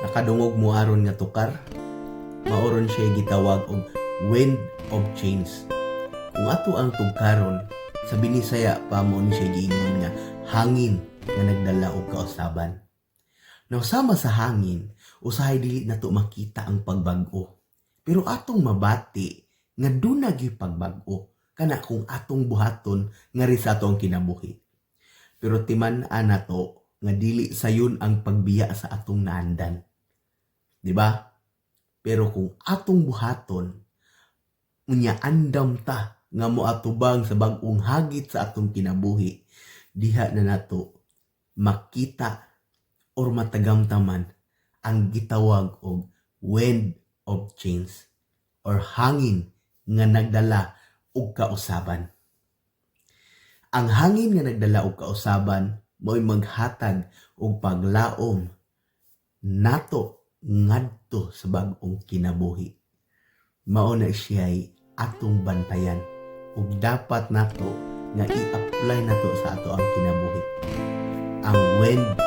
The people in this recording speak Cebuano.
Nakadungog mo aron nga tukar? Mao ron siya gitawag og wind of change. Kung ato ang tugkaron, sa Binisaya pa mo ni siya giingon nga hangin nga nagdala og kausaban. Now, sama sa hangin, usahay dili nato makita ang pagbag-o. Pero atong mabati nga duna gyud pagbag-o kana kung atong buhaton ngari sa atong kinabuhi. Pero timan-an nato nga dili sayon ang pagbiya sa atong naandan. Di ba? Pero kung atong buhaton, unya andam ta nga moatubang sa bag-ong hagit sa atong kinabuhi, diha na nato makita or matagamtaman ang gitawag og wind of change or hangin nga nagdala og kausaban. Ang hangin nga nagdala og kausaban mo'y maghatag og paglaom nato ngadto sa bag-ong kinabuhi. Mao na siya'y atong bantayan ug dapat nato nga i-apply nato sa ato ang kinabuhi. Ang wind